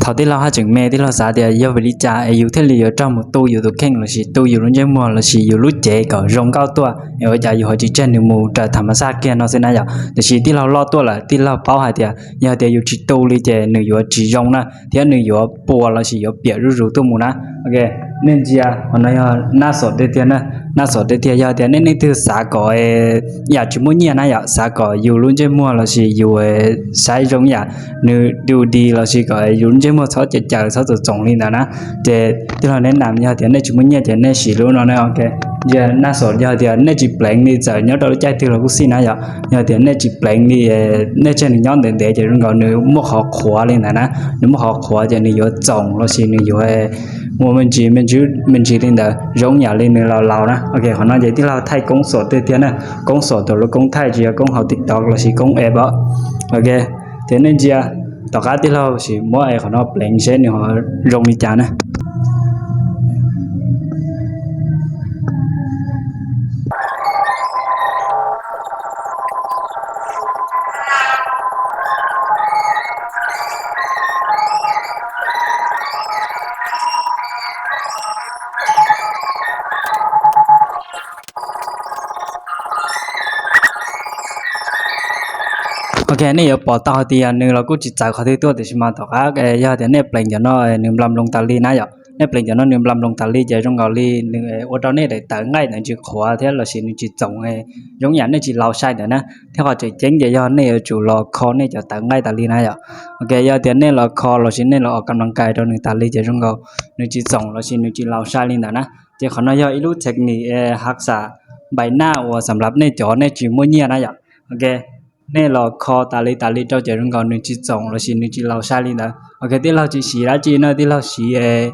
Thaum tij laug haj tseem me, tij laug xav tias yog vim li cas es yus thiaj li yuav raug mus tu yus tus kheej lossis tu yus lub ntsej muag lossis yus lub cev kom zoo nkauj tuaj es ua cas yus ho tsis tseg nws mus raws tham mas xaj kiag no xwb na yom. Tiam sis tij laug loj tuaj lawm, tij laug paub hais tias yog tias yus tsis tu li ces nws yuav tsis zoo na, thiab nws yuav puas lossis yuav piam zuj zus tuaj mus na. Ok, nej ntsia, qhov no yog naj xom tiag tiag na. Naj xom tiag tiag yog tias nej leej twg xav kom yam tsis muaj nyiaj na yom, xav kom yus lub ntsej muag lossis yus saib zoo yam nws du di lossis kom yus lub ntsej muag txhob caws caws txhob txoom txoom li ntawd na, ces tij laug neb nam yog tias nej tsis muaj nyiaj ces nej siv lub no na. Ok, ntsia naj xom yog tias nej tsis pleev li txawm nyob rau lub caij twg los kuj xij na yom, yog tias nej tsis pleev li, nej tseg nws nyob ntev ntev ces zoo nkaus nws muaj qhov qhuav li ntawd na. Nws muaj qhov qhuav ces nws yuav txoom lossis nws yuav muaj me ntsis me ntsis li ntawd zoo yam li nws laus laus na. Ok, qhov no ces tij laug thaij koob xom tiag tiag na, koob xom thaum lub koob thaij tsis yog koob hauv TikTok lossis koob app os. Ok, ces nej ntsia, tom qab tij laug sim muab qhov no pleev seb nws ho zoo li cas na. Ok, nej yuav pom tau hais tias nws los kuj tsis txawv qhov twg tuaj, tiam sis mas tom qab yog tias nej pleev cov no nws nplas nploos tas li na yom. Nej pleev cov no nws nplas nploos tas li ces zoo nkaus li nws ua rau nej daim tawv nqaij ntawd tsis qhuav thiab lossis nws tsis txoom, zoo yam nej tsis laus sai ntawd na. Thiab qhov tseem ceeb ces yog nej yuav tsum los kho nej cov tawv nqaij tas li na yom. Ok, yog tias nej los kho lossis nej los ua kam nplas kais rau nws tas li ces zoo nkaus nws tsis txoom lossis nws tsis laus sai li ntawd na. Ces qhov no yog ib lub technique hav xam npaim naj uas xam lav nej cov nej tsis muaj nyiaj na yom. Ok, nej los kho tas li tas li rau ces zoo nkaus nws tsis txoom lossis nws tsis laus sai li ntawd. Ok, tij laug tsis siv dab tsi no, tij laug siv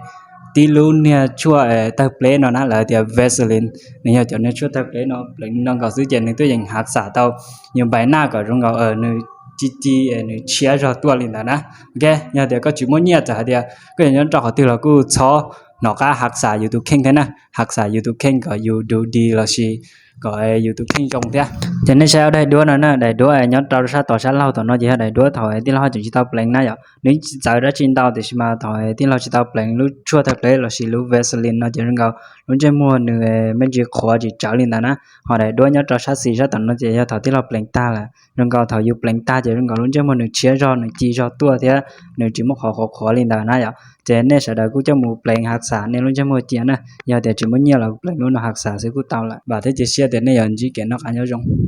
tib lub niag tshuaj tawg pleb no na, lawv tias Vaseline. Nws yog cov niag tshuaj tawg pleb no, pleev no nkaus xwb ces nws tuaj yeem hav xam tau yus npaim naj kom zoo nkaus nws ci ci, nws tshiab zog tuaj li ntawd na. Ok, yog tias koj tsis muaj nyiaj, txawm hais tias koj yuav nyob rau qhov twg los kuj txhob hnov qab hav xam yus tus kheej thiab na, hav xam yus tus kheej kom yus du di lossis kom yus tus kheej zoo thiab. Ces nej saib daim duab no na, daim duab nyob rau sab tod sab laug tom no ces yog daim duab thaum tij laug tseem tsis tau pleev na yom. Nws tsis txawv dab tsi ntau, tiam sis mas thaum tij laug tsis tau pleev lub tshuaj tawg pleb lossis lub Vaseline no ces zoo nkaus lub ntsej muag nws me ntsis qhuav tsis tsawv li ntawd na. Ho daim duab nyob rau sab xis sab tom no ces yog thaum tij laug pleev tag lawm, zoo nkaus thaum yus pleev tag ces zoo nkaus lub ntsej muag nws tshiab zog nws ci zog tuaj thiab nws tsis muaj qhov qhuav qhuav li ntawd na yom. Ces nej sawv daws kuj coj mus pleev hav xam nej lub ntsej muag cia na, yog tias tsis muaj nyiaj los pleev lub no hav xam xwb kuj tau lawm. Vam thiab cia siab tias nej yuav ntsib kev noj qab nyob zoo.